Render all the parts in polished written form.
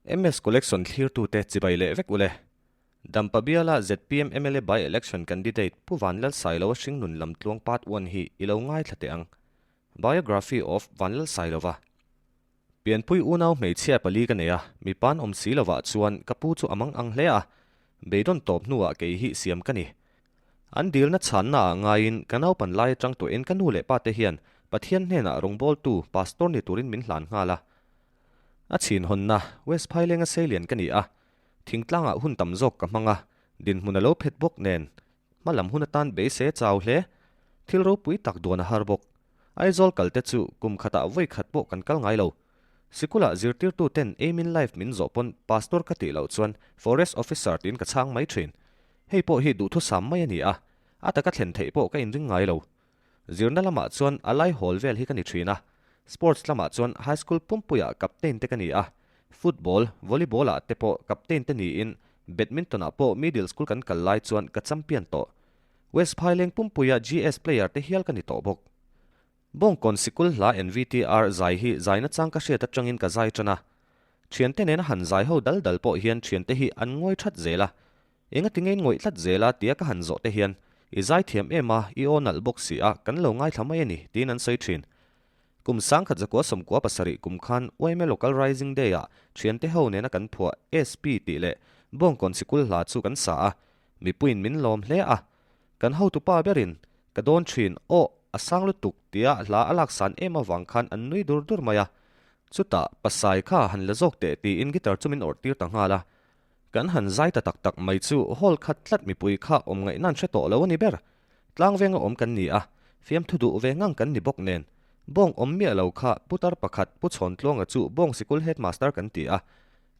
MS Collection thlirtute chibai leh vek ule. Dampa biala zpm mla by election candidate Pu Vanlalsailoa hringnun lamtluang part one hi i lo ngaithla teh ang. Biography of Vanlalsailova. Pianpui unau hmeichhia pali ka nei a, mipa an awm si lovah chuan ka pu chu a mang ang hle a, beidawn tawp hnuah kei hi siam ka ni. An dilna chhanna ah ngaiin ka naupan lai atang tawhin ka nu leh pa te hian Pathian hnenah rawngbawltu Pastor ni turin min hlan nghal a. A chhin hawnna West Phailenga seilian ka ni a, thingtlangah hun tam zawk ka hmang a, dinhmun a lo phet bawk nen hma lam hun atan beisei a chau hle. Thil ropui tak duan a har bawk. Aizawl kal te chu kum khatah vawi khat pawh kan kal ngai lo. Sikulah zirtirtu ten aim in life min zawh pawn pastor ka tih loh chuan forest officer tiin ka chhang mai thin. Hei pawh hi duhthusam mai a ni a, a taka thlen theih pawh ka inring ngai lo. Zirna lamah chuan a lai hawl vel hi ka ni thin a, sports lamah chuan high school pumpuiah captain te ka ni a, football, volleyball ah te pawh captain te niin badminton ah pawh middle school kan kal lai chuan ka champion tawh. West Phaileng pumpuia GS player te hial ka ni tawh bawk. Bawngkawn sikul hla NVTR zai hi zaina chang ka hriat atangin ka zai tan a. Thiante nena han zai ho dal dal pawh hian thiante hi an ngawi that zel a. Engati nge in ngawih tlat zel a tia ka han zawh te hian, I zai thiam em a, i aw nalh bawk si a, kan lo ngaithla mai a ni, tiin an sawi thin. Kum 1997 kum khan yma Local Rising Day-ah thiante ho nena kan phuah SP tih leh Bawngkawn sikul hla chu kan sa a, Mipuiin min lawm hle a, kan hotupa berin ka dawn thin, aw, a sang lutuk tia hla a laksan em avang khan an nui dur dur mai a. Chutah, Pasai kha han la zawk teh tiin guitar chu min awrh tir ta nghal a. Kan han zai ta tak tak mai chu hall khat tlat mipui kha awm ngaihna an hre tawh lo a ni ber. Tlangvenga awm kan ni a, fiamthu duh ve ngang kan ni bawk nen. Bawng awm miah lo kha putar pakhat Pu Chhawntluanga chu Bawng sikul headmaster kan ti a,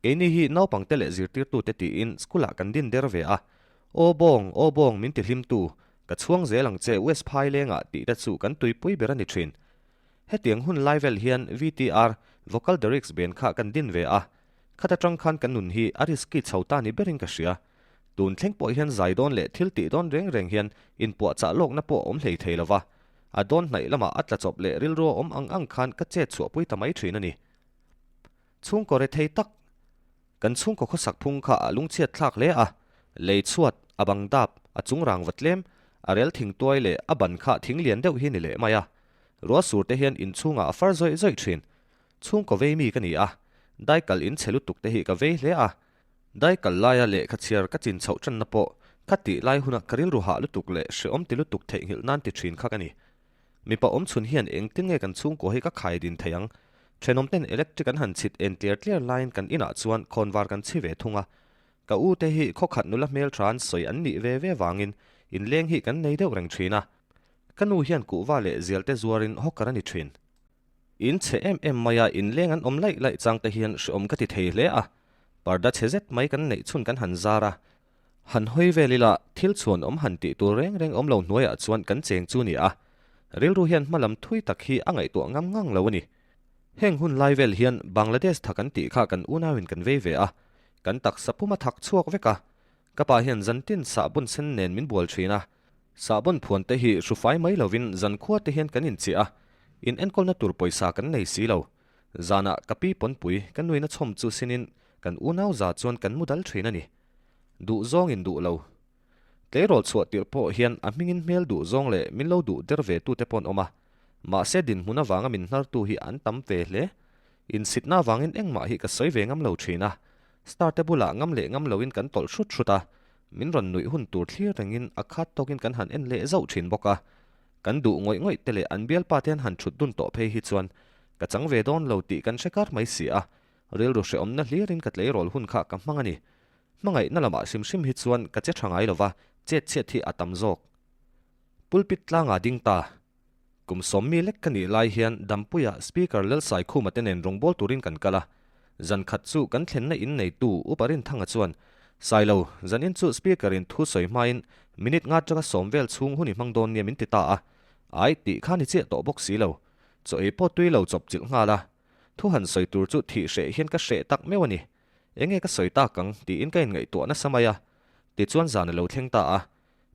Keini hi naupangte leh zirtirtute tiin school-ah kan din der ve a. Aw bawng, aw bawng min ti hlimtu, ka chhuang zel ang che West Phailengah tih te chu kan tuipui ber a ni thin. Hetiang hun lai vel hian VTR, Vocal Derricks ben kha kan din ve a. Khat atang khan kan nun hi a risky chho ta ni berin ka hria. Tun thleng pawh hian zai dawn leh thil tih dawn reng reng hian inpuahchah lawkna pawh a awm hlei thei lova. A dawn hnaih lamah a tla chawp leh rilru a awm ang ang khan ka chet chhuahpui ta mai thin a ni. Chhungkaw rethei tak, kan chhungkaw khawsak phung kha a lungchhiat thlak hle a, lei chhuat, a bang dap, a chung rang va tlem, a rel thing tuai leh a ban kha thing lian deuh hi ni leh mai a. Ruah sur te hian inchhungah a far zawih zawih thin. Chhungkaw vei mi ka ni a, daikal in chhe lutuk te hi ka vei hle a. Daikal laia lehkha chhiar ka chin chhoh tanna pawh kha tih lai huna ka rilru hah lutuk leh hreawm ti lutuk theihnghilh nan ti thin kha ka ni. Mipa awmchhun hian engtin nge kan chhungkua hi ka khai din thei ang? Thenawm ten electric an han chhit en tliar tliar laiin kan inah chuan khawnvar kan chhi ve thung a. Ka u te hi khawkhat nula hmeltha an sawi an nih ve ve vangin inleng hi kan nei deuh reng thin a. Ka nu hian kuhva leh zial te zuarin hawker a ni thin. In chhe em em mai a inleng an awm laih laih chang te hian hreawm ka ti thei hle a. Parda chhe zet mai kan neih chhun kan han zar a. Han hawi vel ila, thil chhuan awm han tih tur reng reng awm lo hnuaiah chuan kan cheng chu ni a, rilru hian hma lam thui tak hi a ngaihtuah ngam ngang lo a ni. Heng hun lai vel hian Bangladesh tha kan tih kha kan unauin kan vei ve a, kan taksa pum a thak chhuak vek a. Ka pa hian zantin sahbawn sen nen min bual thin a, sahbawn phuan te hi hrufai mai lovin zankhua te hian kan inchiah a, in enkawlna tur pawisa kan nei si lo. Zanah ka pi pawnpui ka nuina chhawm chu sinin kan unau za chuan kan mu dal thin a ni. Duh zawng in duh lo. Tleirawl chhuah tirh pawh hian a hmingin hmel duh zawng leh min lo duh der ve tute pawh an awm a. Mahse dinhmun avanga min hnartu hi an tam ve hle. Insitna avangin engmah hi ka sawi ve ngam lo thin a. Star te bulah ngam leh ngam loin kan tawlh hrut hrut a. Min rawn nuih hun tur thlir rengin a khat tawkin kan han en leh zauh thin bawk a. Kan duh ngawih ngawih te leh an bialpa te an han thut dun tawh phei hi chuan ka chang ve dawn lo tih kan hre kar mai si a. Rilru hrehawmna hlirin ka tleirawl hun kha ka hmang a ni. Hmangaihna lamah hrim hrim hi chuan ka che tha ngai lova, chet chhiat hi a tam zawk. Pulpit tlangah ding ta. Kum sawmmi lek ka nih lai hian Dampuia Speaker Lalsaikhuma te nen rawngbâwl turin kan kal a. Zan khat chu kan thlenna in neitu Upa Rinthanga chuan, Sailo, zanin chu Speaker in thu sawi hmain minute nga atanga sawm vel chhung hun i hmang dawn nia min ti ta a. Ai, tih kha ni chiah tawh bawk si lo. Chaw ei pawh tui lo chawp chilh nghal a. Thu han sawi tur chu thih hreh hian ka hreh tak meuh a ni. Enge ka sawi tak ang tiin ka inngaihtuah nasa mai a. Tichuan zan a lo thleng ta a.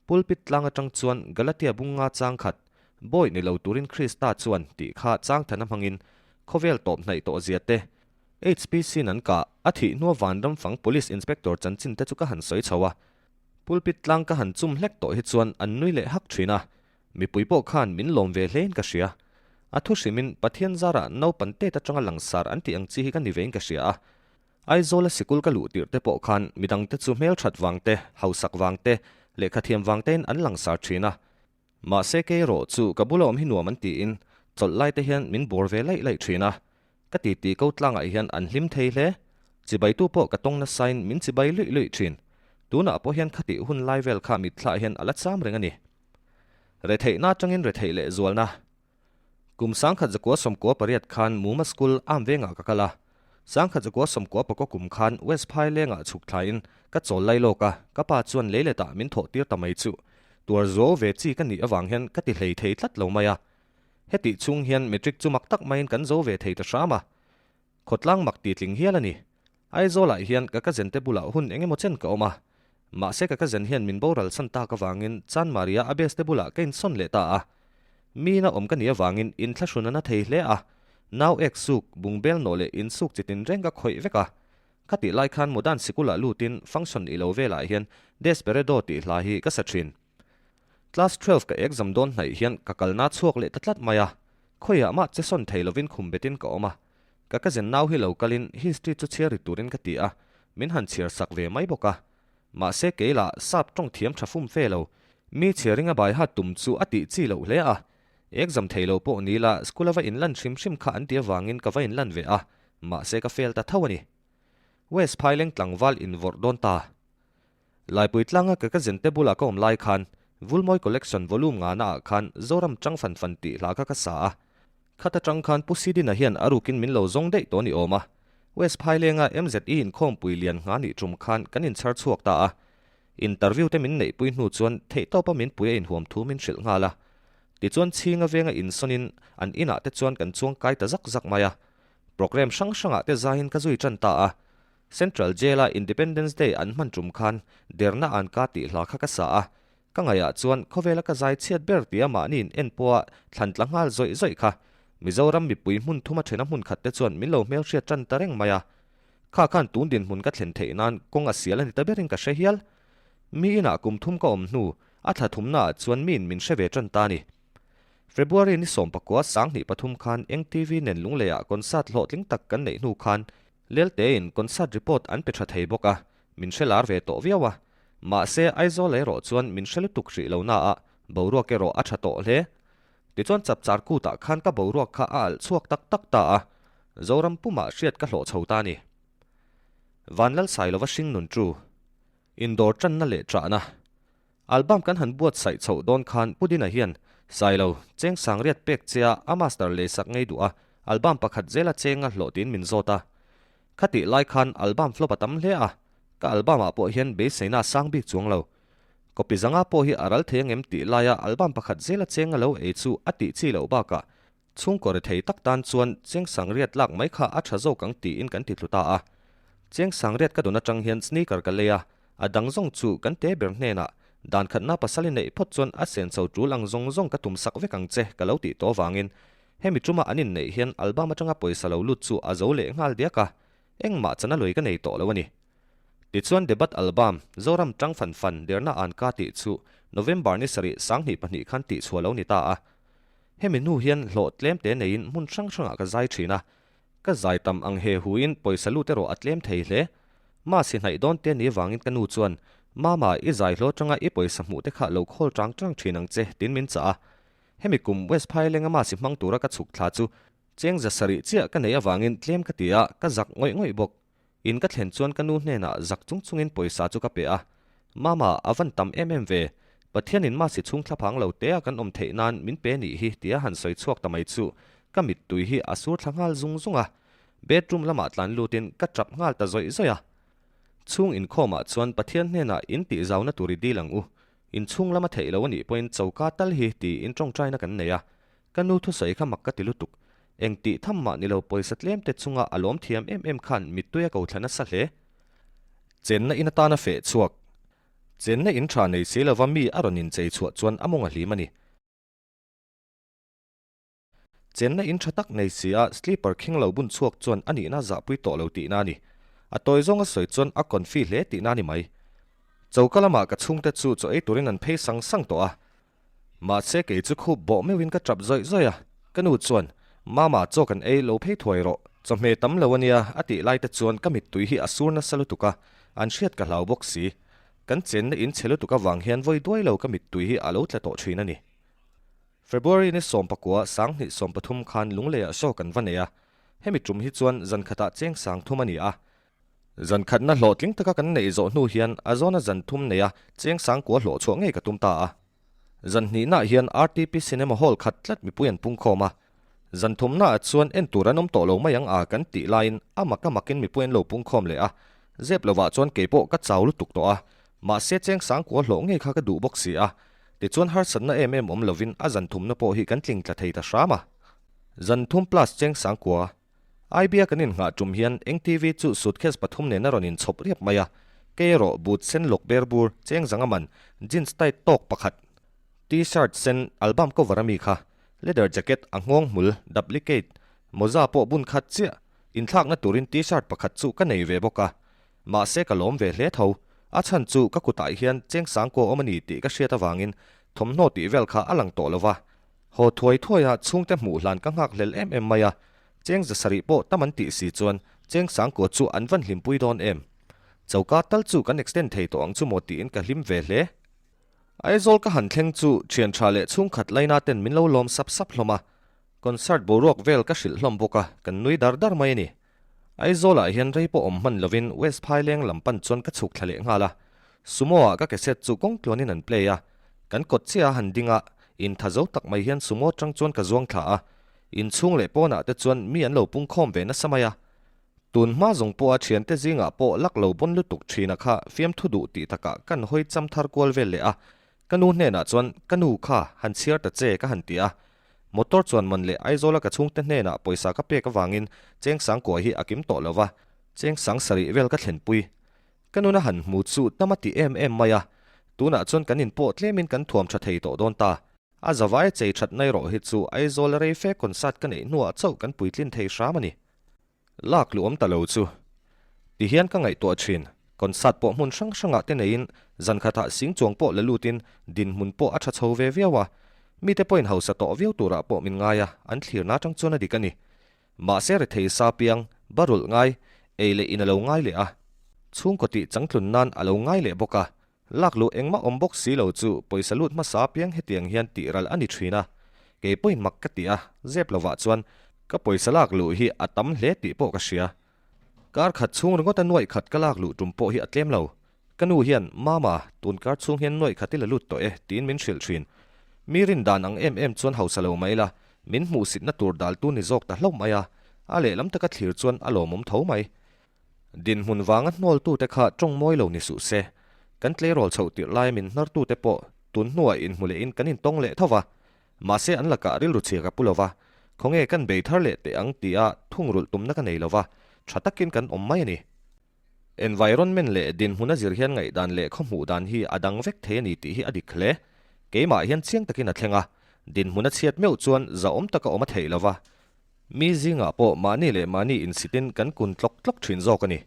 Pulpit tlang atang chuan Galatia bunga chang khat, Bawi ni lo turin Krista chuan tih kha chang thana hmangin khawvel tawp hnaih tawh zia te, HPC-in an kah, a thih hnua Vanram fang Police Inspector chanchin te chu ka han sawi chho a. Pulpit tlang ka han chum hlek tawh hi chuan an nui leh hak thin a, mipui pawh khan min lawm ve hlein ka hria. A thu hrimin Pathian zarah naupan tet atanga langsar an tih ang chi hi ka ni vein ka hria a. Aizawla sikul ka luh tirh te pawh khan midangte chu hmelthat vang te, hausak vang te, lehkhathiam vang tein an langsar thin a. Mahse kei erawh chu ka bula awm hi nuam an tiin chawlh lai te hian min bawr ve laih laih thin a, ka titi ko tlangah hian an hlim thei hle. Chibaitu pawh ka tawng nasain min chibai luih luih thin. Tunah pawh hian khatih hun lai vel kha mitthlah hian a la cham reng a ni. Retheihna atangin retheih leh zualna. Kum 1998 khan Muma School am vengah ka kal a. 1999 kum khan West Phailengah chhuk thlaiin ka chawl lai lawk a, ka pa chuan leiletah min thawh tir ta mai chu. Tuar zuau ve chi ka nih avang hian ka ti hlei thei tlat lo mai a. Hetih chhung hian matric chu mak tak maiin kan zo ve thei ta hram a. Khawtlang mak ti tling hial a ni. Aizawlah hian ka cousin te bulah hun eng emaw chen ka awm a. Mahse ka cousin hian min boral chhan tak avangin Chanmaria a best te bulah ka insawn leh ta a. Miin a awm ka nih avangin inthlahrun a na thei hle a. Nau ek suk, bungbel nawh leh insuk chi tinreng ka khawih vek a. Khatih lai khan Modern sikulah lutin function i lo velah hian Desperedo tih hla hi ka sa thin. Class 12 ka exam dawn hnaih hian ka kalna chhuak leh ta tlat mai a. Khawiah mah che sawn thei lovin khum betin ka awm a. Ka cousin nau hi lo kalin history chu chhiar ri turin ka ti a, min han chhiar sak ve mai bawk a. Mahse kei lah sap tawng thiam tha fum fe lo, mi chhiaringa bai hat tum chu a tih chi loh hle a. Exam thei lo pawh ni la school a va inlan hrim hrim kha an ti avangin ka va inlan ve a, mahse ka fail ta tho a ni. West Phaileng tlangval invawrh dawn ta. Laipui tlanga ka cousin te bula ka awm lai khan Vulmawi Collection volume ngana ah khan Zoram chang fan fan tih hla kha ka sa a. Khat atang khan Pu Sidina hian a rukin min lo zawng daih tawh ni awm a. West Phailenga MZE inkhawmpui lian ngha nih tum khan kan inchhar chhuak ta a. Interview te min neihpui hnu chuan theihtawpa min pui a inhuam thu min hrilh nghal a. Tichuan chhinga venga insawnin an inah te chuan kan chuang kai ta zak zak mai a. Programme hrang hrangah te zaiin ka zui tan ta a. Central Jail-a Independence Day an hman tum khan derna an ka tih hla kha ka sa a, ka ngaihah chuan khawvela ka zai chhiat ber tia mahniin en pawha thlan tla nghal zawih zawih kha Mizoram mipui hmun thuma thena hmun khat te chuan min lo hmelhriat tan ta reng mai a. Kha khan tun dinhmun ka thlen theih nan kawng a sial a ni ta berin ka hre hial. Mi inah kum thum ka awm hnu a thla thumnaah chuan miin min hre ve tan ta a ni. February ni 19 2003 khan Eng TV nen Lungleiah concert hlawhtling tak kan neih hnu khan Leltein concert report an pe tha thei bawk a, min hre lar ve tawh viau a. Mahse, Aizawl erawh chuan min hre lutuk hrih lo na a, boruak erawh a tha tawh hle. Tichuan chapchar kutah khan ka boruak kha a alh chhuak tak tak ta a, Zoram pumah hriat ka hlawh chho ta a ni. Vanlalsailova hringnun chu indawr tanna leh chahna. Album kan han buatsaih chhoh dawn khan Pu Dina hian Sailo, cheng sangriat pek che a a master leisak ngei duh a, album pakhat zela cheng a hlawh tiin min zawt a. Khatih lai khan album flop a tam hle a, ka album ah pawh hian beiseina a sang bik chuang lo. Copy zanga pawh hi a ral thei angem tih laia album pakhat zela cheng a lo ei chu a tih chi loh bakah Chhungkaw rethei tak tan chuan cheng sangriat lak mai kha a tha zawk ang tiin kan ti thlu ta a. Cheng sangriat ka dawn atang hian sneaker ka lei a, a dang zawng chu kan te ber hnenah dan khatna pasal i neih phawt chuan a sen chho tul ang zawng zawng ka tum sak vek ang che ka lo tih tawh avangin hemi tuma an inneih hian album atanga pawisa lo lut chu a zo leh nghal diak a, engmah chana lui ka nei tawh lo a ni. Tichuan debut album Zoram Tang Fan Fan Derna An Ka tih chu November ni sarih 2002 khan tihchhuah lo ni ta a. Hemi hnu hian hlawh tlem te neiin hmun hrang hrangah ka zai thin a, ka zai tam ang he huin pawisa lut erawh a tlem thei hle. Mahse hnaih dawn te ni vangin ka nu chuan, Mama, i zai hlawh atanga i pawisa hmuh te kha lo khawl tang tang thin ang che, tiin min chah a. Hemi kum West Phailenga Masi hmang tura ka chhuk thla chu cheng 700 chiah ka neih avangin tlem ka ti a, ka zak ngawih ngawih bawk. In ka thlen chuan ka nu hnenah zak chung chungin pawisa chu ka pe a, Mama, a van tam em em ve, Pathianin Masi chhung thlaphang lo te a kan awm theih nan min pe nih hi tia han sawi chhuak ta mai chu ka mittui hi a sur thla nghal zung zung a. Bedroom lamah tlan lutin ka tap nghal ta zawih zawih a. Chhung inkhawmah chuan Pathian hnenah in tihzauna tur i dil ang u, inchhung lama theih lo a nih pawhin choka tal hi tiin tawngtaina kan nei a. Ka nu thusawi kha mak ka ti lutuk. Eng tih tham mah ni lo pawisa tlem te chunga a lawm thiam em em khan mittui a ko thla nasa hle. Chenna in atana feh chhuak. Chenna in tha nei si lova mi a rawn inchei chhuah chuan a mawng a hlim a ni. Chenna in tha tak nei si a, sleeper khing lo bun chhuak chuan a nihna zahpui tawh lo tihna a ni. A tawi zawnga sawi chuan a confi hle tihna a ni mai. Choka lamah ka chhungte chu chaw ei turin an phei sang sang tawh a. Mahse kei chu khup bawh meuhin ka tap zawih zawih a, ka nu chuan, Mama, chaw kan ei lo phei thuai rawh, chawhmeh tam lo a nia, a tih lai te chuan ka mittui hi a sur nasa lutuk a, an hriat ka hlau bawk si. Kan chenna in chhe lutuk avang hian vawi duai lo ka mittui hi a lo tla tawh thin a ni. February ni sawmpakua 20 13 khan Lungleiah show kan va nei a, hemi tum hi chuan zan khatah cheng sang thum a ni a, Zan khatna hlawhtling taka kan neih zawh hnu hian a zawna zan thum neia cheng sangkua hlawh chhuah ngei ka tum ta a. Zan hnihnaah hian RTP Cinema Hall khat tlat mipui an pung khawm a. Zan thumnaah chuan en tur an awm tawh lo mai ang a kan tih laiin a mak a makin mipui an lo pung khawm leh a. Zep lovah chuan kei pawh ka chau lutuk tawh a, mahse cheng sangkua hlawh ngei kha ka duh bawk si a. Tichuan harsatna em em awm lovin a zan thumna pawh hi kan tling tla thei ta hram a. Zan thum plus cheng sangkua IB-a kan innghah tum hian eng TV chu suitcase pathum nen a rawn inchhawp riap mai a, kei erawh boot sen lawk ber bur, cheng zanga man, jeans tight tawk pakhat, T-shirt sen album cover a mi kha, leather jacket a nghawng hmul, duplicate, mawza pawh bun khat chiah, inthlakna turin T-shirt pakhat chu ka nei ve bawk a, mahse ka lawm ve hle tho, a chhan chu ka kutah hian cheng sangkaw awm a ni tih ka hriat avangin thawmhnaw tih vel kha a lang tawh lo va, Haw thuai thuai a chhungte hmuh hlan ka nghak hlel em em mai a, cheng za sarih pawh tam an tih si chuan cheng sangkua chu an van hlimpui dawn em. Choka tal chu kan extend thei tawh ang chu maw tiin ka hlim ve hle. Aizawl ka han thleng chu thian tha leh chhungkhat laina ten min lo lawm sap sap hlawm a, concert boruak vel ka hrilh hlawm bawk a, kan nui dar dar mai a ni. Aizawlah hian rei pawh awm hman lovin West Phaileng lam pan chuan ka chhuk thla leh nghal a. Sumo-ah ka cassette chu kawng tluanin an play a. Kan kawt chiah a han ding a, intha zo tak mai hian sumo atang chuan ka zuang thla a. Inchhung leh pawnah te chuan mi an lo pung khawm ve nasa mai a. Tun hma zawng pawha thiante zingah pawh lak lo bawn lutuk thina kha fiamthu duh tih takah kan hawi cham thar kual vel leh a. Ka nu hnenah chuan ka nu kha han chhiar ta che ka han ti a. Motor chuan man leh Aizawla ka chhungte hnenah pawisa ka pek avangin cheng sangkua hi a kim tawh lo va, cheng sang sarih vel ka thlenpui. Ka nuna han hmu chu tam a ti em em mai a, tunah chuan kan inpawh tlemin kan thuam tha thei tawh dawn ta. A zavai chei that na erawh hi chu Aizawla rei fe concert ka neih hnuah chauh kan puitlin thei hram a ni. Lak luh awm ta lo chu. Ti hian ka ngaihtuah thin, concert pawh hmun hrang hrangah te neiin zan khatah sing chuang pawh la lutin dinhmun pawh a tha chho ve viau a, mite pawhin hausa tawh viau turah pawh min ngai a, an thlirna atang chuan a dik a ni. Mahse rethei sa piang, barulh ngai, ei leh in a lo ngai leh a, chhungkaw tih changtlun nan a lo ngai leh bawk a, Lak luh engmah awm bawk si lo chu pawisa lut hmasa apiang hetiang hian tih ral a ni thin a, kei pawhin mak ka ti a, zep lovah chuan ka pawisa lak luh hi a tam hle tih pawh ka hria. Kar khat chhung ringawt a nuaih khat ka lak luh tum pawh hi a tlem lo. Ka nu hian, Mama, tun kar chhung hian nuaih khat i la lut tawh e, tiin min hrilh thin. Mi rin dan ang em em chuan hausa lo mai la, min hmuhsitna tur daltu ni zawk ta hlauh mai a, a lehlam taka thlir chuan a lawmawm tho mai. Dinhmun vanga hnawltute kha tawng mawi lo ni suh se. Kan tleirawl chhoh tirh laia min hnartute pawh tun hnuah inhmu lehin kan intawng leh tho va. Mahse an lakah rilru chhia ka pu lo va, khawnge kan bei thar leh teh ang tia thungrulh tumna ka nei lo va, tha takin kan awm mai a ni. Environment leh dinhmun a zir hian ngaihdan leh khawhmuh dan hi a dang vek thei a ni tih hi a dik hle. Keimah hian chiang takin a thleng a, dinhmun a chhiat meuh chuan zahawm taka awm a theih lo va, Mi zingah pawh mahni leh mahni insitin kan kun tlawk tlawk thin zawk a ni.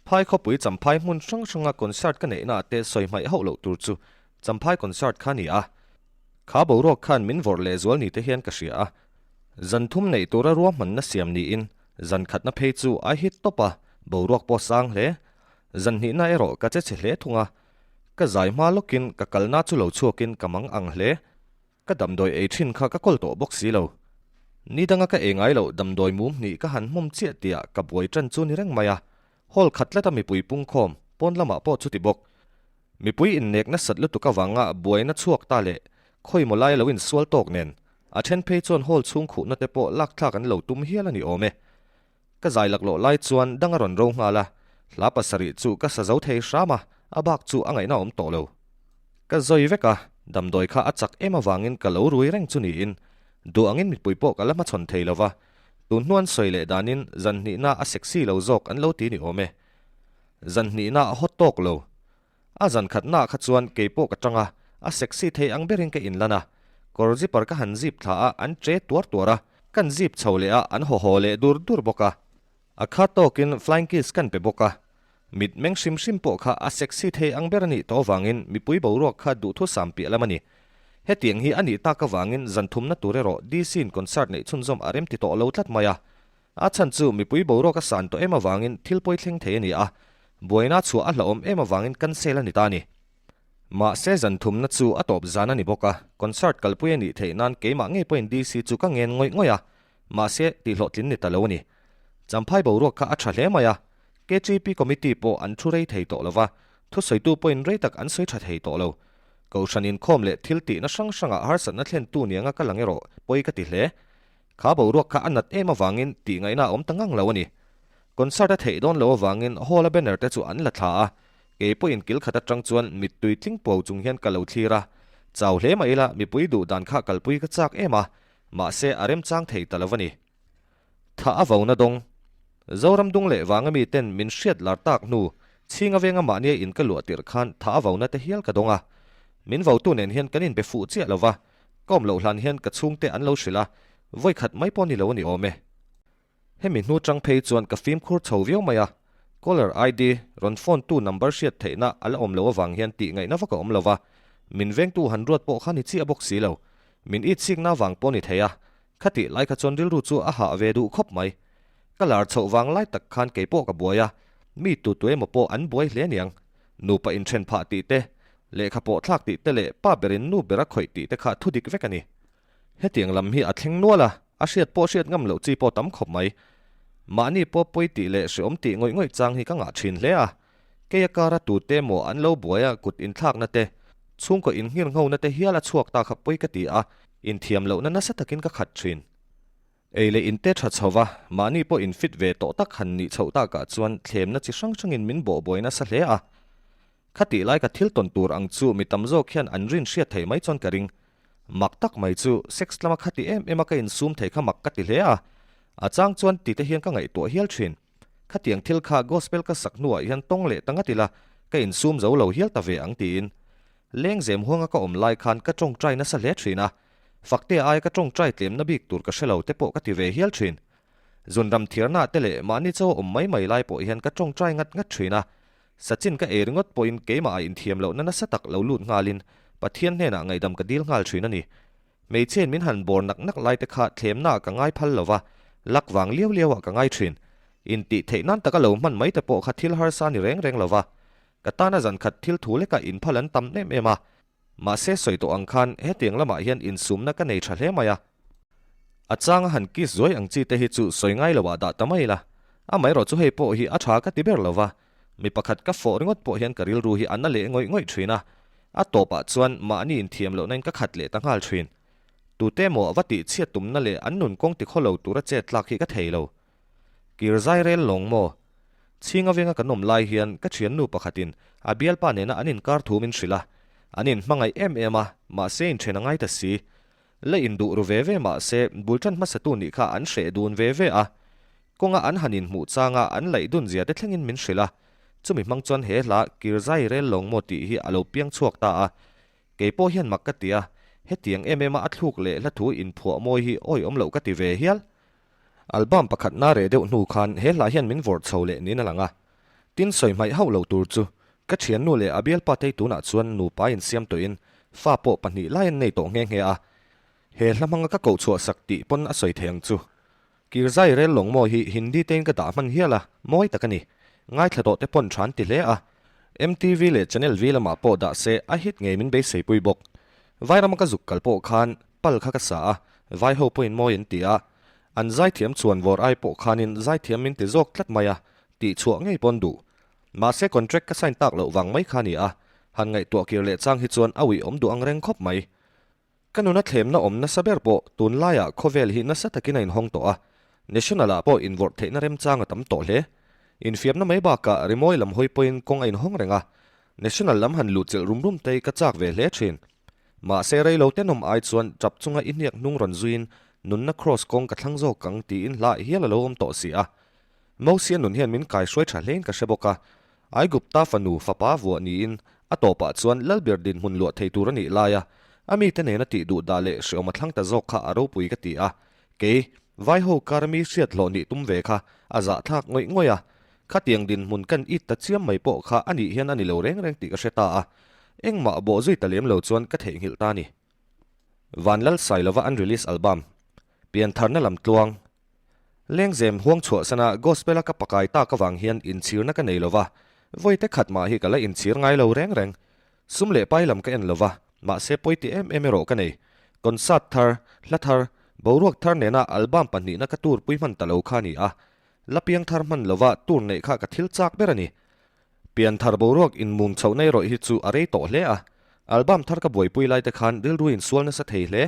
Phai khawpui Champhai hmun hrang hranga concert ka neihnaah te sawi hmaih hauh loh tur chu Champhai concert kha a ni a. Kha boruak khan min vawrh leh zual ni te hian ka hria a. Zan thum neih tura ruahmanna siam niin zan khatna phei chu a hit tawp a, boruak pawh sang hle. Zan hnihna erawh ka che chhe hle thung a. Ka zai hma lawkin ka kalna chu lo chhuakin ka mang ang hle. Ka damdawi ei thin kha ka kawl tawh bawk si lo. Ni danga ka ei ngai loh damdawi mum hnih ka han hmawm chiah tiah ka buai tan chu ni reng mai a. Hall khat tlata mipui pungkhawm, pawn lamah pawh chuti bawk. Mipui innek nasat lutuk avanga buaina chhuak ta leh khawi maw lai lo insual tawk nen, a then phei chuan hall chhung khuhna te pawh lak thlak an lo tum hial a ni awm e. Ka zai laklawh lai chuan dang a rawn ro nghal a, hla pasarih chu ka sa zo thei hram a, a bak chu a ngaihna awm tawh lo. Ka zawi vek a, damdawi kha a chak em avangin ka lo rui reng chu niin, duh angin mipui pawh ka la hmachhawn thei lo va, tun hnuan sawi leh danin zan hnihna a sexy lo zawk an lo ti ni awm e. Zan hnihna a hawt tawk lo. A zan khatnaah kha chuan kei pawh ka tang a, a sexy thei ang berin ka inlan a, kawr zipper ka han zip thla a, an che tuar tuar a. Kan zip chho leh a, an haw haw leh dur dur bawk a. A khat tawkin flying kiss kan pe bawk a. Mit meng hrim hrim pawh kha a sexy thei ang ber a nih tawh avangin mipui boruak kha duhthusam piah lam a ni. Hetiang hi a nih tak avangin zan thumna tur erawh DC-in concert neih chhunzawm a rem ti tawh lo tlat mai a. A chhan chu mipui boruak a san tawh em avangin thil pawi thleng thei a ni a, buaina chhuah a hlauhawm em avangin cancel a ni ta a ni. Mahse zan thumna chu a tawp zan a ni bawk a, concert kalpui a nih theih nan keimah ngei pawhin DC chu ka ngen ngawih ngawih a, mahse tihhlawhtlin ni ta lo a ni. Champhai boruak kha a tha hle mai a, KTP committee pawh an thu rei thei tawh lo va, thusawitu pawhin rei tak an sawi tha thei tawh lo. Kohhran inkhawm leh thil tihna hrang hrangah harsatna thlentu nianga ka lang erawh pawi ka ti hle. Kha boruak kha a nat em avangin tih ngaihna a awm ta ngang lo a ni. Concert a theih dawn lo avangin hall a banner te chu an la thla a, kei pawhin kil khat atang chuan mittui tling puau chung hian ka lo thlir a. Chau hle mah ila mipui duh dan kha kalpui ka chak em a, mahse a remchang thei ta lo a ni. Thah a vo na dawng. Zoram dung leh vanga mi ten min hriat lar tak hnu, chhinga venga mahnia in ka luah tirh khan thah a vo na te hial ka dawng a. Min votu nen hian kan inbe fuh chiah lo va, Ka awm loh hlan hian ka chhungte an lo hrilh a, vawi khat mai pawh ni lo a ni awm e. Hemi hnu chang phei chuan ka fimkhur chho viau mai a, caller ID, rawn phone tu number hriat theihna a la awm loh avang hian tih ngaihna vak a awm lo va, min vengtu han ruat pawh kha ni chiah bawk si lo. Min itsikna vang pawh ni thei a, khatih lai kha chuan rilru chu a hah ve duh khawp mai. Ka lar chhoh vang lai tak khan kei pawh ka buai a, mi tu tu emaw pawh an buai hle aniang. Nupa inthen phah tih te, lehkha pawh thlak tih te leh pa berin nu ber a khawih tih te kha thu dik vek a ni. Hetiang lam hi a thleng nual a, a hriat pawh hriat ngam loh chi pawh tam khawp mai. Mahni pawh pawi tih leh hreawm tih ngawih ngawih chang hi ka ngah thin hle a. Kei a kara tute emaw an lo buai a kut inthlakna te, chhungkaw innghirnghona te hial a chhuak ta kha pawi ka ti a, inthiam lohna nasa takin ka khat thin. Ei leh in te tha chho va, mahni pawh in fit ve tawh tak han nih chhoh takah chuan thlemna chi hrang hrangin min bawh buai nasa hle a. Khatih lai ka thil tawn tur ang chu mi tam zawk hian an rin hriat thei mai chuan ka ring. Mak tak mai chu sex lama khati em em a ka insum thei kha mak ka ti hle a. A chang chuan ti te hian ka ngaihtuah hial thin. Khatiang thil kha gospel ka sak hnuah hian tawng leh ta ngat ila ka insum zo lo hial ta ve ang tiin. Lengzem huanga ka awm lai khan ka tawngtai nasa hle thin a. Faktea aia ka tawngtai tlemna bik tur ka hre lo te pawh ka ti ve hial thin. Zunram thiarna te leh mahni chaw awm mai mai lai pawh hian ka tawngtai ngat ngat thin a. Sachin ka ei ringawt pawhin keimah ah inthiam lohna nasa tak lo lut nghalin Pathian hnenah ngaihdam ka dil nghal thin a ni. Hmeichhiain min han bawr nak nak lai te kha thlemna ah ka ngai phal lo va, lak vang liau liau ah ka ngai thin. Intih theih nan taka lo hman mai te pawh kha thil harsa ni reng reng lo va. Ka tana zankhat thil thu lekah inphal an tam em em a. Mahse sawi tawh ang khan hetiang lamah hian insumna ka nei tha hle mai a. A changa han kiss zuai ang chi te hi chu sawi ngai lo ah dah ta mai la. Amaherawh chu hei pawh hi a tha ka ti ber lo va, mi pakhat ka fawh ringawt pawh hian ka rilru hi a na leh ngawih ngawih thin a. A tawpah chuan mahni inthiam lohna in ka khat leh ta nghal thin. Tute emaw va tih chhiat tumna leh an nun kawng ti khaw lo tura chet tlak hi ka thei lo. Kir zai rel lawng maw? Chhinga venga kan awm lai hian ka thiannu pakhatin a bialpa nena an inkar thu min hrilh a, an inhmangaih em em a, mahse inthen a ngai ta si. La induh ru ve ve mahse bul tan hmasatu nih kha an hreh dun ve ve a. Kawnga an han inhmuh changa an laih dun zia te thlengin min hrilh a. Chumi hmang chuan he hla Kir zai rel lawng maw tih hi a lo piang chhuak ta a. Kei pawh hian mak ka ti a, hetiang em em a a thluk leh hla thu inphuah mawi hi awihawm loh ka ti ve hial. Album pakhat na reh deuh hnu khan he hla hian min vawrh chho leh niin a lang a. Tin sawi hmaih hauh lo tur chu ka thiannu leh a bialpa tei tunah chuan nupa insiam tawhin fa pawh pahnih lai an nei tawh nghe nghe a. He hla hmanga ka koh chhuah sak tih pawn a sawi thei ang chu. Kirzai rel lawng mawi hi Hindi tein ka dah hman hial a, mawi tak a ni. Ngaithla tawh te pawn tha an ti hle a. MTV leh Channel V lamah pawh dah se a hit ngei min beisei pui bawk. Vairama ka zuk kal pawh khan pal kha ka sa a, vai ho pawhin mawi an ti a. An zaithiam chuan vawr ai pawh khanin zaithiam min ti zawk tlat mai a, tih chhuah ngei pawn duh. Mahse contract ka sign tak loh vang mai kha ni a, han ngaihtuah kir leh chang hi chuan a uih awm duh ang reng khawp mai. Ka nuna thlemna awm nasa ber pawh tunlaiah khawvel hi nasa takin a inhawng tawh a, National ah pawh invawrh theihna remchang a tam tawh hle. Infiamna mai bakah rimawi lam hawi pawhin kawng a inhawng reng a, National lam han luhchilh rum rum te hi ka chak ve hle thin. Mahse reilo tenawm ai chuan tap chunga i hniak hnung rawn zuiin nunna kraws kawng ka thlang zawk ang tiin hla hial a lo awm tawh si a. Mosia nun hian min kaihruai tha hlein ka hre bawk a. Aigupta fanu fapa vuah niin a tawpah chuan Lalber dinhmun luah thei tur a nih laia a mite nena tih duh dah leh hreawm a thlang ta zawk kha a ropui ka ti a. Kei. Vai ho kar mi hriat hlawh nih tum ve kha a zahthlak ngawih ngawih a, khatiang dinhmun kan it ta chiam mai pawh kha a nih hian a ni lo reng reng tih ka hre ta a, engmah bawh zui ta lem lo chuan ka theihnghilh ta a ni. Vanlal Sailova an release album, Piantharna Lamtluang, Lengzem huang chhuahsana Gospel-a ka pakai tak avang hian inchhirna ka nei lova, vawi te khat mah hi ka la inchhir ngai lo reng reng. Sum leh pai lam ka en lova, mahse pawi ti em em erawh ka nei. Concert thar, hla thar, boruak thar nena album pahnihna ka tur pui hman ta lo kha a ni a. La piang thar hman lova tur neih kha ka thil chak ber a ni. Pian thar boruak inmum chhohna erawh hi chu a rei tawh hle a. Album thar ka buaipui lai te khan rilru insual nasa thei hle.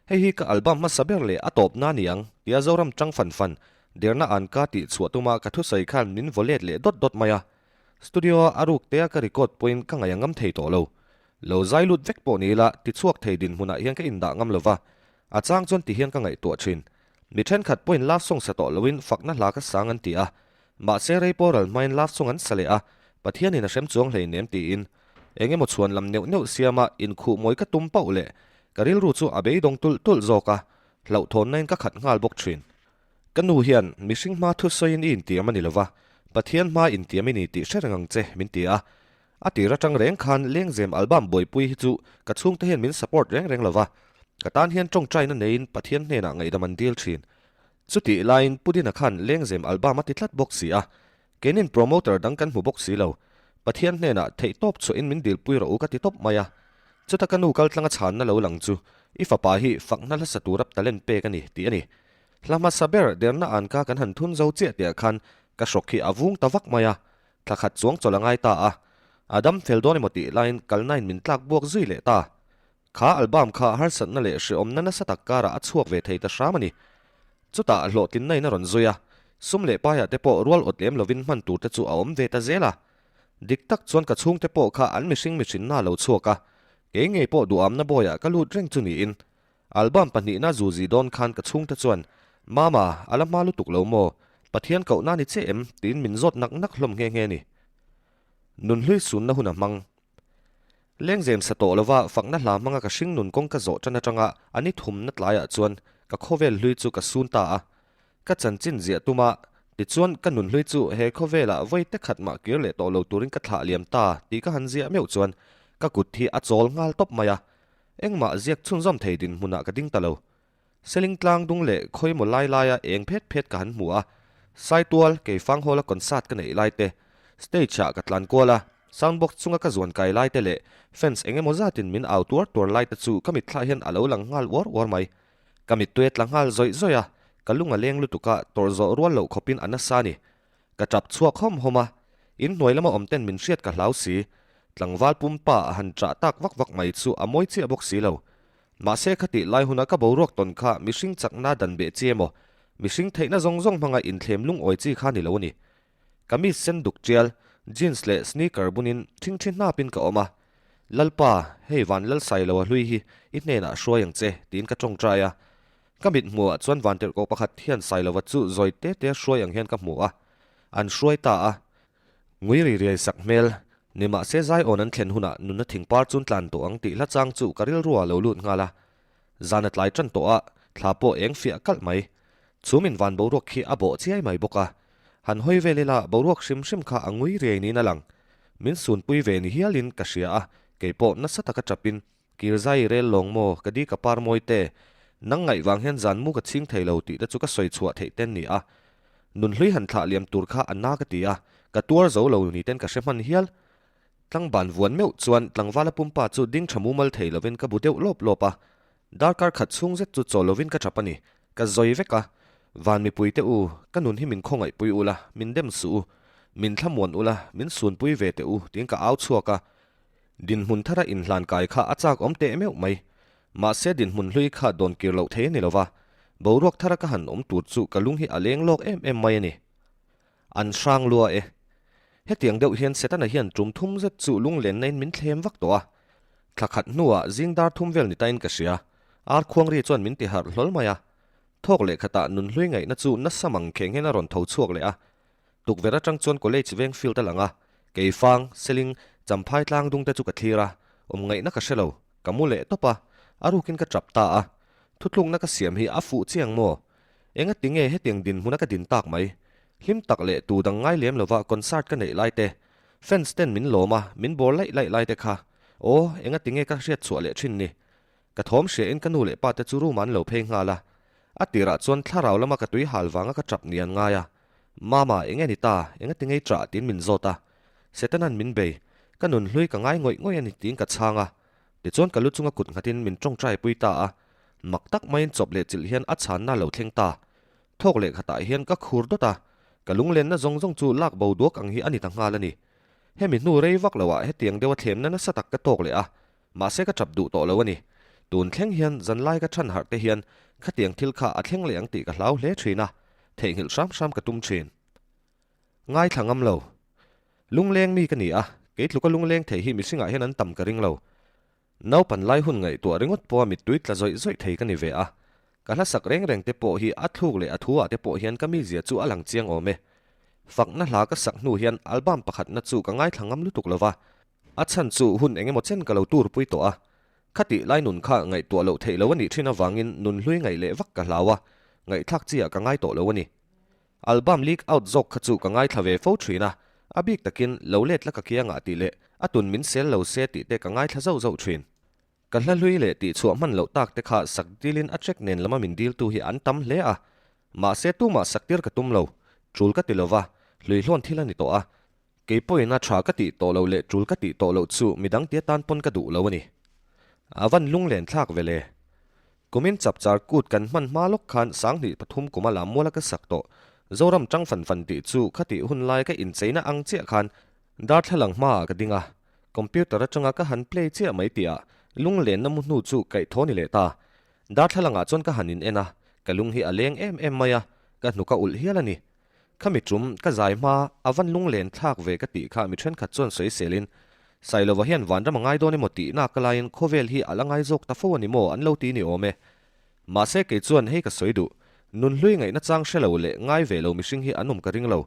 Hei hi ka album hmasa ber leh a tawpna a ni ang, tia Zoram chang fan fan, derna an ka tih chhuah tuma ka thusawi khan min vaw let leh dawt dawt mai a. Studio-a a ruk tea ka record pawhin ka ngaih a ngam thei tawh lo. Lo zai lut vek pawh ni ila, tichhuak thei dinhmunah hian ka indah ngam lo va. A chang chuan tihian ka ngaihtuah thin. Mi thenkhat pawhin love song sa tawh loin fakna hla ka sang an ti a. Mahse rei pawh ral hmain love song an sa leh a, Pathianin a hrem chuang hleinem tiin. Eng emaw chhuan lam neuh neuh siama inkhuh mawi ka tum pauh leh ka rilru chu a beidawng tulh tulh zawk a, hlauhthawnnain ka khat nghal bawk thin. Ka nu hian mihring hma thusawiin i intiam a ni lova, Pathian hma intiam i ni tih hre reng ang che min ti a. A tir atang reng khan Lengzem album buaipui hi chu ka chhungte hian min support reng reng lova, ka tan hian tawngtaina neiin Pathian hnenah ngaihdam an dil thin. Chutih laiin Pu Dina khan Lengzem album a ti tlat bawk si a, keinin promoter dang kan hmu bawk si lo. Pathian hnenah theihtawp chhuahin min dilpui rawh u ka ti tawp mai a. Chuta ka nu kaltlanga chhanna lo lang chu i fapa hi fakna hlasa tura talent pek a ni tih a ni. Hla hmasa ber derna anka kan han thun zo chiah tihah khan ka hrawk hi a vung ta vak mai a, thla khat chuang chawlh a ngai ta a. A dam fel dawn emaw tih laiin kalnain min tlak buak zui leh ta. Kha album kha harsatna leh hrehawmna nasa tak karah a chhuak ve thei ta hram a ni. Chutah hlawhtlinna in a rawn zui a, sum leh paiah te pawh rual awt lem lovin hman tur te chu a awm ve ta zel a. Dik tak chuan ka chhungte pawh kha an mihring mihrinna a lo chhuak a, kei ngei pawh duhamna bawiah ka lut reng chu niin. Album pahnihna zuzi dawn khan ka chhungte chuan, Mama, a la hma lutuk lo maw? Pathian kohna ni che em? tiin min zawt nak nak hlawm nghe nghe ni. Nunhlui sunna hun a hmang. Lengzem sa tawh lova fakna hla hmanga ka hring nun kawng ka zawh tan atanga a ni thumna tlaiah chuan ka khawvel hlui chu ka sun ta a. Ka chanchin ziah tuma tichuan ka nunhlui chu he khawvelah vawi te khat mah kir leh tawh lo turin ka thlah liam ta tih ka han ziah meuh chuan ka kut hi a chawl nghal tawp mai a. Engmah ziak chhunzawm thei dinhmunah ka ding ta lo. Seling tlang dung leh khawimaw lai laia eng phet phet ka han hmu a, Saitual, Keifang Hall-a concert ka neih lai te, stage-ah ka tlan kual a, sound box chunga ka zuan kai lai te leh fans eng emaw zatin min au tuar tuar lai te chu ka mitthlah hian a lo lang nghal uar uar mai. Ka mittui a tla nghal zawih zawih a, ka lung a leng lutuk a, tawrh zawh rual loh khawpin a nasa a ni. Ka tap chhuak hawm hawm a, in hnuai lama awm ten min hriat ka hlau si. Tlangval pumpa a han chah tak vak vak mai chu a mawi chiah bawk si lo. Mahse khatih lai huna ka boruak tawn kha mihring chakna dan beh chi emaw, mihring theihna zawng zawng hmanga inthlem lungawi chi kha ni lo a ni. Kamis sen duk tial, jeans leh sneaker bunin thingthi hnapin ka awm a. Lalpa, hei van Lalsailoa hlui hi i hnenah hruai ang che, tiin ka tawngtai a. Ka mit hmuhah chuan vantirhkoh pakhat hian Sailova chu zawi te te hruai ang hian ka hmu a, an hruai ta a. Ngui ri riai sak hmel, nimahse Zion an thlen hunah nunna thingpar chun tlan tawh ang tih hla chang chu ka rilru ah lo lut nghal a. Zan a tlai tan tawh a, thla pawh eng fiah kalh mai. Chhum in van boruak khi a bawh chiai mai bawk a. Han hawi vel ila boruak hrim hrim kha a ngui riai niin a lang. Min sunpui ve ni hialin ka hria a, keipawh nasa taka chapin Kirzai rel lawng maw ka di ka par mawi te, nang ngaih vang hian zan mu ka chhing thei lo tih te chu ka sawi chhuah theih ten ni a. Nunhlui han thlah liam tur kha a na ka ti a, ka tuar zo lo ni ten ka hre hman hial. Tlangban vuan meuh chuan tlangvala pumpa chu ding tha mumal thei lovin ka bu deuh lawp lawp a. Darkar khat chhung zet chu chaw lovin ka tap a ni, ka zawi vek a. Van mipui te u, ka nun hi min khawngaihpui ula, min dem suh u. Min thlamuan ula, min sunpui ve teh u tiin ka au chhuak a. Dinhmun thara inhlan kai kha a chak awm teh meuh mai. Mahse dinhmun hlui kha dawn kir loh thei a ni lova, boruak thara ka han awm tur chu ka lung hi a leng lawk em em mai a ni. An hrang lua e. Hetiang deuh hian Setana hian tum thum zet chu lunglenna in min thlem vak tawh a. Thla khat hnuah zing dar thum vel ni tain ka hria. Ar khuangri chuan min ti harh hlawl mai a. Thawk leh khatah nunhlui ngaihna chu nasa mang kheng hian a rawn tho chhuak leh a. Tukverh atang chuan college veng field a lang a, Keifang, Seling, Champhai tlang dung te chu ka thlir a, awm ngaihna ka hre lo, ka mu leh tawp a, a rukin ka tap ta a. Thutlukna ka siam hi a fuh chiang maw? Enga tinge hetiang dinhmuna ka din tak mai? Hlim tak leh tu dang ngai lem lova concert ka neih lai te, fans ten min lawm a, min bawr laih laih lai te kha, aw, enga tinge ka hriat chhuah leh thin ni? Ka thawm hria in ka nu leh pa te chu room ah an lo phei nghal a. A tirah chuan thlarau lama ka tui hal vanga ka tap ni an ngai a. Mama, enge ni ta? Enga tinge i trah? tiin min zawt a. Setanan min bei. Ka nun hlui ka ngai ngawih ngawih a ni tiin ka chhang a. Tichuan ka lu chunga kut nghatin min tawngtai pui ta a. Mak tak maiin chawp leh chilh hian a chhanna lo thleng ta. Thawk leh khatah hian ka khur dawt a, ka lunglenna zawng zawng chu lak bo duak ang hi a ni ta nghal a ni. Hemi hnu rei vak loah hetiang deuha thlemna nasa tak ka tawk leh a, mahse ka tap duh tawh lo a ni. Tun thleng hian zanlai ka chhan harh te hian khatiang thil kha a thleng leh ang tih ka hlau hle thin a, theihnghilh hram hram ka tum thin. Ngaithla ngam lo. Lungleng mi ka ni a, kei tluka lungleng thei hi mihringah hian an tam ka ring lo. Naupan lai hun ngaihtuah ringawt pawha mittui tla zawih zawih thei ka ni ve a. Ka hla sak reng reng te pawh hi a thluk leh a thu ah te pawh hian ka mizia chu a lang chiang awm e. Fakna hla ka sak hnu hian album pakhatna chu ka ngaithla ngam lutuk lo va. A chhan chu hun eng emaw chen ka lo tur pui tawh a. Khatih lai nun kha ngaihtuah loh theih lo a nih thin avangin nun hlui ngaih leh vak ka hlau a, ngaihthlak chi ah ka ngai tawh lo a ni. Album leak out zawk kha chu ka ngaithla ve fo thin a, a bik takin lo let la ka kiangah tih leh a tun min sel lo se tih te ka ngaithla zauh zauh thin. Ka hla hlui leh tih chhuah hman loh tak te kha sak dilin a track nen lama min diltu hi an tam hle a, mahse tumah sak tir ka tum lo, tul ka ti lova, hlui hlawn thil a ni tawh a, kei pawhin a tha ka tih tawh loh leh tul ka tih tawh loh chu midang tia tan pawn ka duh lo a ni. A van lunglen thlak ve le. Kumin chapchar kut kan hman hma lawk khan 2003 kuma lam muala ka sak tawh. Zoram tang fan fan tih chu khatih hun lai ka incheina ang chiah khan darthlalang hmaah ka ding a, computer atanga ka han play chiah mai tihah lunglenna mu hnu chu kaih thaw ni leh ta. Darthlalangah chuan ka han in en a, ka lung hi a leng em em mai a, ka hnuk a ulh hial a ni. Khami tum, ka zai hma, a van lunglen thlak ve ka tih kha mi thenkhat chuan sawi selin, Sailova hian vanram a ngai dawn emaw tih nak laiin khawvel hi a la ngai zawk ta fo a ni maw an lo ti ni awm e. Mahse kei chuan hei ka sawi duh, nunhlui ngaihna chang hre lo leh ngai ve lo mihring hi an awm ka ring lo.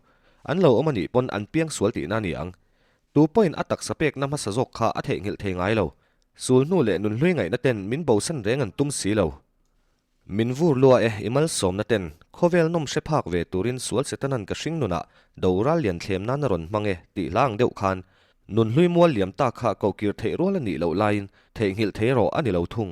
An lo awm a nih pawn an piang sual tihna a ni ang. Tu pawhin a taksa pekna hmasa zawk kha a theihnghilh thei ngai lo. Sul hnu leh nunhlui ngaihna ten min bosan reng an tum si lo. Min vur lua e, i malsawmna ten khawvel nawm hre phak ve turin sual Setanan ka hring nunah doral lian thlem nan a rawn hmang e tih hla ang deuh khan nunhlui mual liam ta kha kohkir theih rual a nih loh laiin theihnghilh thei rawh a ni lo thung.